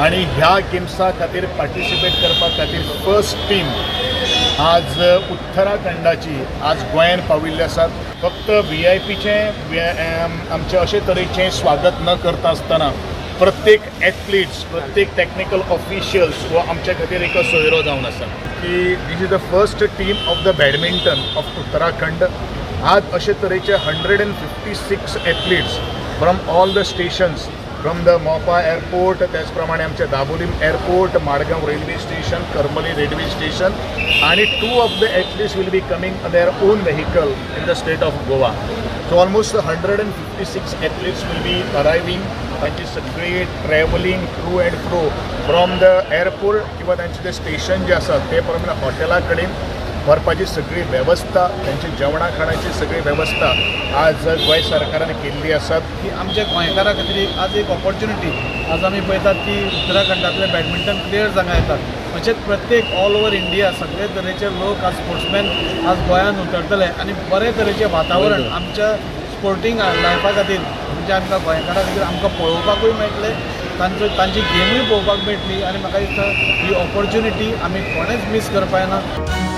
आनी ह्या गेम्सा खातीर पार्टिसिपेट करपा खातीर फर्स्ट टीम आज उत्तराखंडाची आज गोंयान पाविल्ले आसात. फक्त व्हीआयपीचें आमचें अशे तरेचें स्वागत न करता आसतना प्रत्येक एथलिट्स, प्रत्येक टॅक्निकल ऑफिशियल्स हो आमच्या खातीर एक सोयरो जावन आसा की this is the first team of the badminton of Uttarakhand. आज अशे तरेचे 156 athletes from all the stations, from the Mopa airport, त्याचप्रमाणे आमचे Dabolim airport, Madgaon railway station, Karmali railway station आणि two of the athletes will be coming their own vehicle in the state of Goa. So almost 156 athletes will be arriving. त्यांची सगळी travelling to and fro from the airport किंवा त्यांचे ते station जे आसा ते प्रमाणे हॉटेला कडेन व्हरपाची सगळी वेवस्था, त्यांची जेवणा खाणाची सगळी वेवस्था आज गोंय सरकारान केल्ली आसा. की आमच्या गोंयकारां खातीर एक आज एक ऑपॉर्च्युनिटी. आज आमी पळयतात की उत्तराखंडांतले बॅडमिंटन प्लेयर्स हांगा येतात. तशेंच प्रत्येक ऑल ओवर इंडिया सगळे तरेचे लोक आज स्पोर्ट्समॅन आज गोंयांत उतरतले आनी बरे तरेचें वातावरण आमच्या स्पोर्टींग लायफा खातीर, म्हणजे आमकां गोंयकारां खातीर आमकां पळोवपाकूय मेळटलें, तांचो तांची गेमूय पळोवपाक मेळटली. आनी म्हाका दिसता ही ऑपॉर्च्युनिटी आमी कोणेंच मीस करपा जायना.